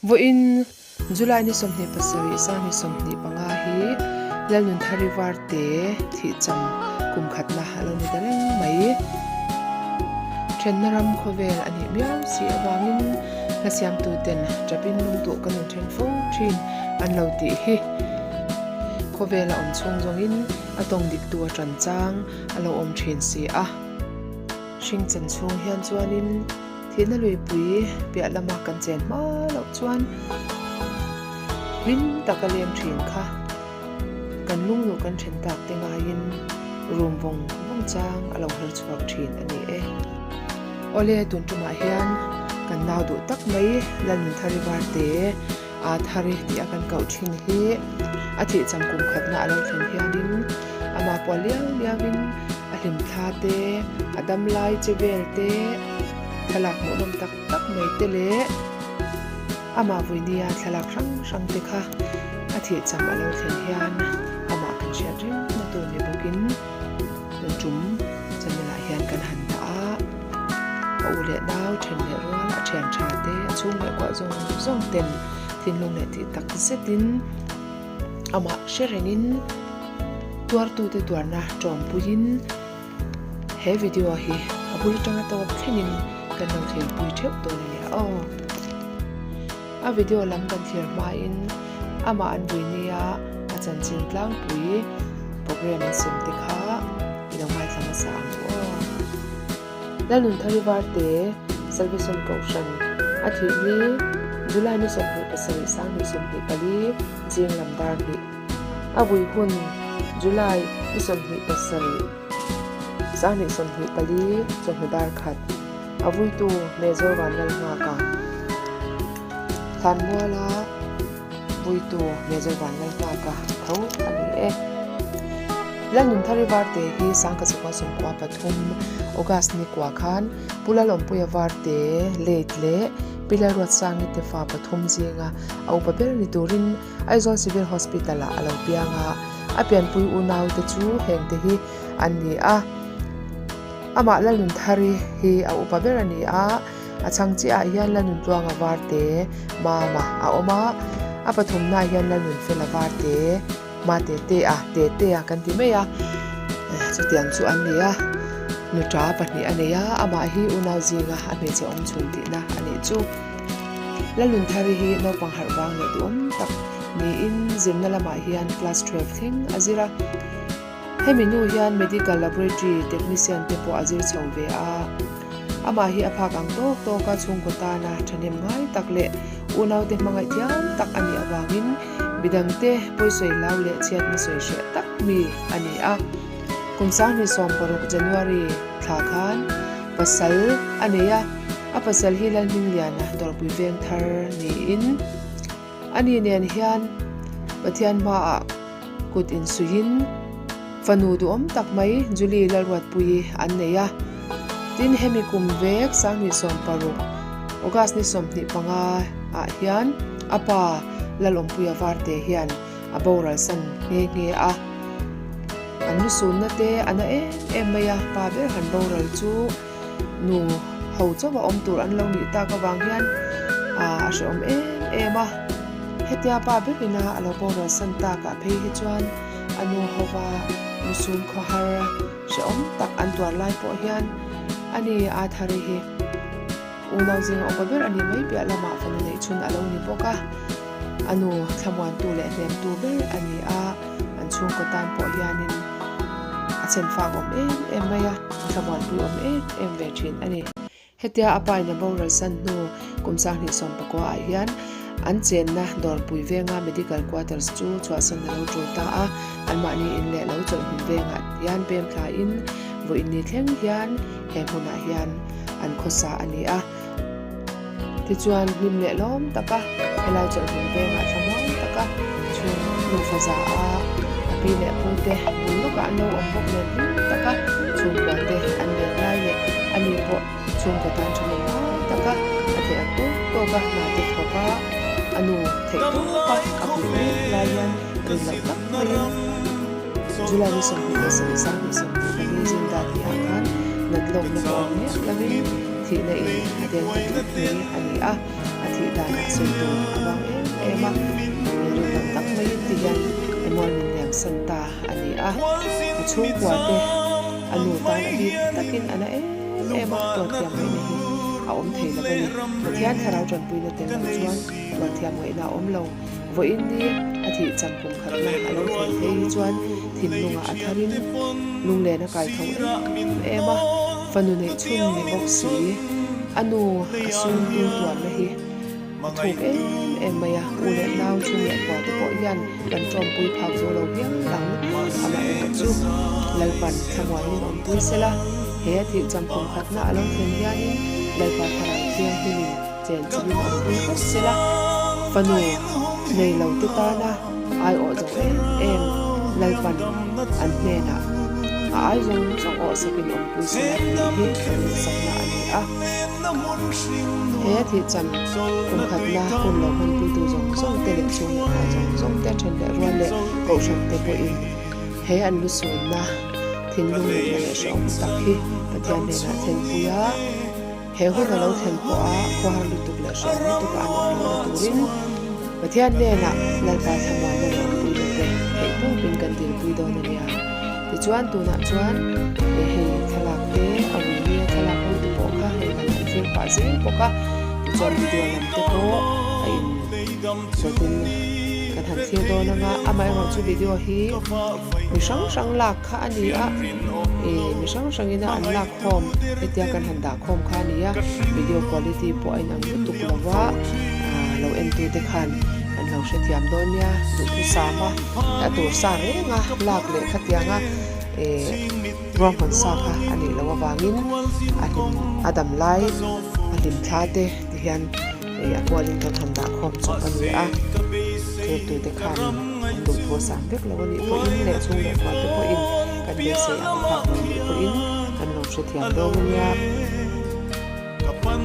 Vawiin July ni 27 sang ni 25 hi Lalnunthari Varte thihcham kum khatna a lo ni ta reng mai. Thenna ram khawvel a nih miau si avangin hla siamtuten tapin lungduh kan inthen fo thin an lo tih hi khawvel a awm chhung zawngin a tawng diktu a tan chang a lo awm thin si a. Hring chan chhung hian chuanin thihna luipui piah lama kan chen hma loh chuan hlim taka leng thin kha kan lungluh kan then tak te ngaiin rum vawng vawng chang a lo her chhuak thin a ni e. Awle tun tumah hian kan nau duh tak mai Lalnunthari Varte a Thari tih a kan koh thin hi a thih cham kum khatna a lo thlen hianin amah pawh liau liauin a hlim thla te, a dam lai che vel te, thlalak hmuhnawm tak tak mai te leh amah vawinia thlalak hrang hrang te kha a thih cham a lo thlen hian amah kan hriat reng na tur ni bawkin tun tum channel ah hian kan han dah a, a u leh nau then leh rual a thian tha te a chhung leh kuah zawng zawng ten thinlung leh tih tak zetin amah hre rengin tuartute tuarna tawmpuiin he video hi a bul atanga tawp thlengin kan lo thlenpui theuh dawn a nia aw. A video lam kan thlir hmain amah an vui nia a chanchin tlangpui program an sem te kha i lo ngaithla hmasa ang u aw. Lalnunthari Varte, Salvation Kohhran, a thih ni July ni 27 2024 zing lam dar hnih. A vui hun July ni 27 2024 chawhnu dar khat. A vuitu Major Vanlalnghaka Thlanmuala vuitu Major Vanlalnghaka tho a ni e. Lalnunthari Varte hi Sangkachukua sawmkua pathum August ni kua khan Pu Lalawmpuia Varte late leh Pi Lalruatsangi te fa pathum zinga a upa ber ni turin Aizawl Civil Hospital ah a lo piang a, a pianpui unaute chu hengte hi an ni a. Amah Lalnunthari hi a upa ber a ni a, a chhang chiahah hian Lalnuntluanga Varte Mama a awm a, a pathumnaah hian Lalnunfela Varte Ma Tetea, Tetea kan ti mai a, chutiang chu an ni a, nuta pahnih a nei a, amah hi unau zinga a hmeichhe awm chhun tihna a nih chu. Lalnunthari hi naupang harh vang leh duhawm tak niin zirna lamah hian class 12 thleng a zir a. Hemi hnu hian Medical Laboratory Technician te pawh a zir chho ve a. Amah hi a phak ang tawk tawk a chhungkaw tana thahnem ngai tak leh unaute hmangaih thiam tak a nih avangin midangte pawisawi hlau leh chhiatna sawi hreh tak mi a ni a. Kum 2016 January thla khan pasal a nei a, a pasal hi Lalhmingliana Dawrpui Vengthar niin ani nen hian Pathian hmaah kut insuihin fanu duhawm tak mai Julie Lalruatpuii an nei a. Tin, hemi kum vek 2016 August ni 25 ah hian a pa Lalawmpuia Varte hian a boral san nghe nghe a. An lusunna te a na em em mai a, pa ber han boral chu Nu ho chauh a awm tur an lo nih tak avang hian a hrehawm em em a. Hetia pa berina a lo boral san takah phei hi chuan a nu hova lusun khawhar hrehawm tak an tuar lai pawh hian ani Athari hi unau zinga upa ber a nih mai piah lamah fanu neih chhun a lo ni bawk a. A nu thlamuantu leh hnemtu ber a ni a, an chhungkaw tan pawh hianin a chhenfak awm em em mai a, a thlamuanpui awm em em ve thin a ni. Hetia a pa in a boral san hnu kum 2019 ah hian an chenna Dawrpui venga Medical Quarters chu chhuahsan a lo tul ta a, anmahni in leh lo chawlhhmun vengah hian pem thlain vawiin ni thleng hian he hmunah hian an khawsa a ni a. Tichuan, hlim leh lawm taka helai chawlhhmun vengah thlamuang taka chhung nufa za a, a pi leh pu te bul lawkah an lo awm bawk nen hlim taka chhungkua te an len lai leh ani pawh chhungkaw tan tha leh ngai taka a theih ang tawk tawk a hna te thawk a, a nu theih tawpa a puih mek lai hian rin loh tak maiin July ni 27, 2024 zingdar tihah khan nat lawkna pawh awm miah lovin, Thihna in a deng ta tlat mai a ni a, a thih. thih danah sawi tur a vang em em a, rinawm tak maiin ti hian mual min liamsan ta a ni a, a chhungkua te a nu tan a bik takin a na em em a, tuarthiam ngaihna hi a awm thei lo a ni. Pathian thlarau tanpuina tel lo chuan tuarthiam ngaihna a awm lo. Vawiin ni a thih cham kum khatna a lo thlen phei hi chuan thinlungah a tharin lunglen a kai tho em em a, fanu neih chhun ni bawk si, a nu a sumtu tuarna hi a thuk em em mai a, u leh nau chhung leh kua te pawh hian kan tawmpui phak zo lo hial ang, amaherawh chu Lalpan thlamuanin awmpui sela, he a thih cham kum khatna a lo thlen hianin Lalpa thlarau thianghlimin Chen chungin awmpui phawt sela, fanu nei lo te tana aiawh zo em em Lalpan an hnenah a ai zawng zawng awh sakin awmpui sela tih hi kan duhsakna a ni a. He thihcham kum khatna hun lo hmanpuitu zawng zawng te leh chhung leh kha zawng zawng te then leh rual leh kohhran te pawhin he an lusunna thinlung nutna leh hrehawm tak hi Pathian hnenah thlenpui a, He hun a lo thlen pawha khuahar lutuk leh hrehawm lutuka an awm lohna turin Pathian hnenah Lalpa thlamuanna leh awmpuina te theih tawpin kan dilpui dawn a nia. Tichuan tunah chuan eh hei thlalak te a ui nia thlalak ho te pawh kha hei kan han thlir pah zel bawk a, tichuan video lam te pawh a in zawtin kan han thlir dawn anga amaherawh chu video hi mi hrang hrang lak kha a ni a, eh mi hrang hrangina an lak khawm hetia kan han dah khawm kha a ni a video quality pawh a inang lutuk lo va ah lo en tu te khan an lo hrethiam dawn nia duhthusam a a tur sa reng a lak leh khatiang a eh ruahman sa kha a nih loh avangin a hlim a dam lai a hlim thla te ti hian eh a kualin kan han dah khawm chawp a ni a thirtu te khan an duhthu a sang vek lo a nih pawhin leh chhung leh kual te pawhin Kan beisei ang a phak lo nih pawhin kan lo hrethiam dawn a nia. Ka pan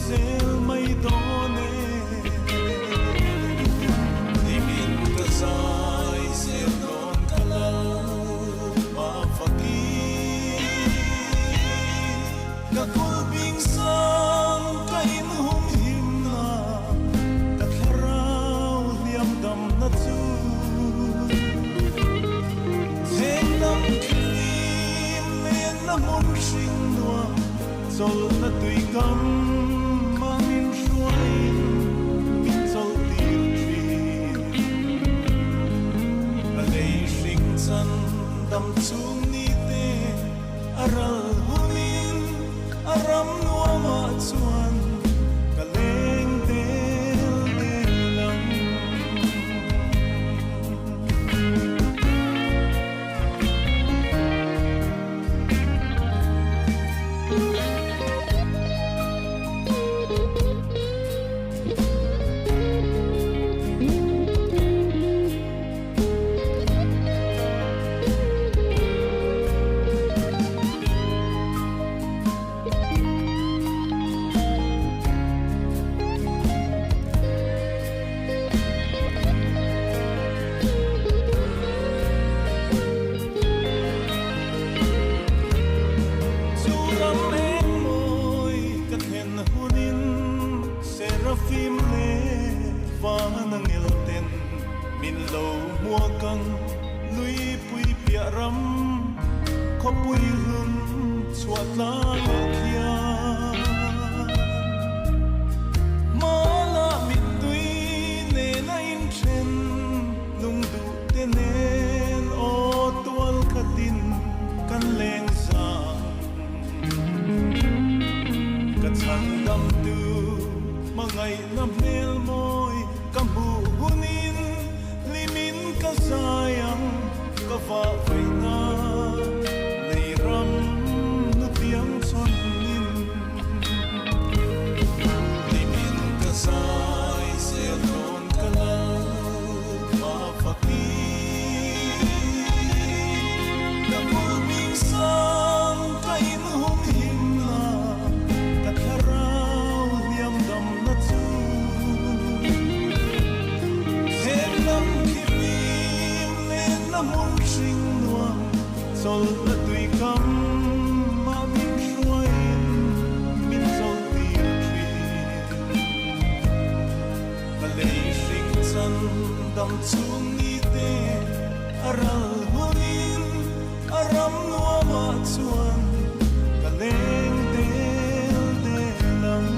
zel mai dawn e. Nimin ka zai zel dawn ka Lalpa fakin. Ka kulhbing sang ka inhumhimna ka thlarau hliam damna chu. Chengdam thlim lenna hmun hring nuam chawlhna tuikam mah min hruaiin min chawlh tir thin. Ka lei hring chan dam chung ni te a ral hunin a ram nuamah chuan ka leng del del ang. Chu ram eng mawi ka thlen hunin Seraphim leh van a ngel ten min lo hmuak ang Luipui piah ram khawpui hlun chhuah tlangah khian Hmala mittui nen a inthen lungduh te nen aw tual khatin kan leng zang. Ka chhandam tu hmangaihna hmel mawi ka hmuh hunin Hlimin ka zai ang ka vah vaihna nei ram nutiang chawnin. Hlimin ka zai zel dawn ka lal hma fakin. Ka kulhbing sang ka inhum himna ka thlarau hliam damna chu. Chengdam khi fim lenna hmun hring nuam chawlhna tuikam mah min hruaiin min chawlh tir thin. Dam chhung ni te a ral hunin a ram nuamah chuan ka leng del del ang.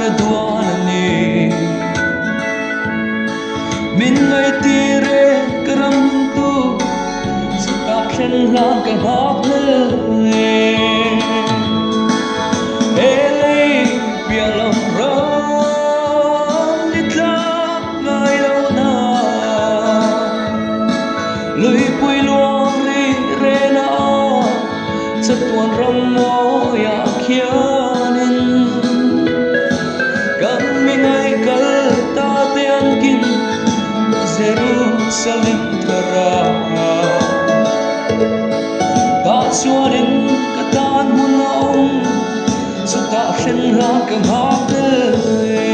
tana duan a ni. Min ngaihtir e ka ram tu, chutah thlen hlan ka nghak hlel e. He lei piah lam ram ni tlak ngai lo na, luipui luang ri rena aw, chatuan ram mawiah khianin kan mi ngaih kal ta te an kin Jerusalem thara. Tah chuanin ka tan hmun a awm, chutah thlen hlan ka nghak tel e.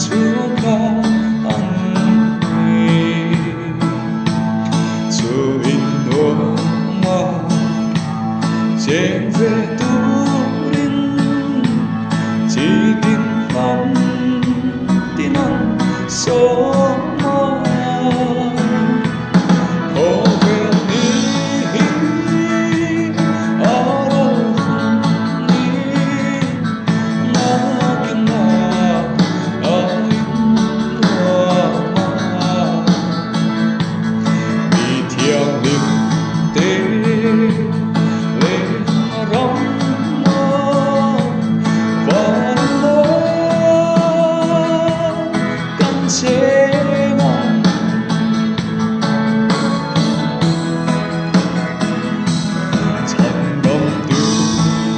chhungkhat an ni. Chu in nuama cheng ve turin chi tin hnam tin an sawm a. Khawvel ni hi a ral hun ni nakin ah a in nuam a. Mi thianghlim te leh ram mawi van ah kan cheng ang. Chhandam tu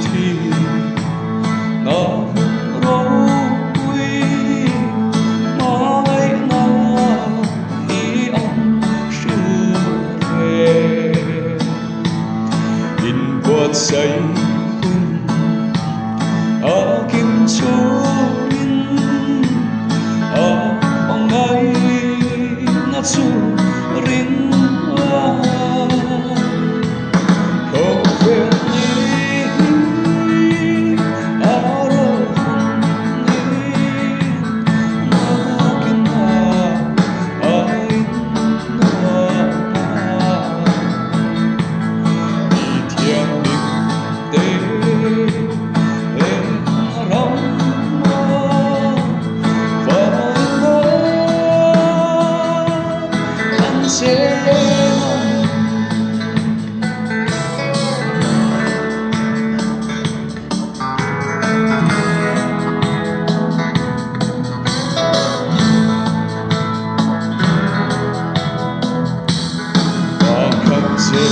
thi na hun ropui hmangaihna hi an hrilh reng. Inbuatsaih hun a kim chungin a hmangaihna chu ring a. Khawvel ni hi a ral hun ni nakin ah a in nuam a. Mi thianghlim te leh ram mawi van ah kan cheng ang. Pakhat che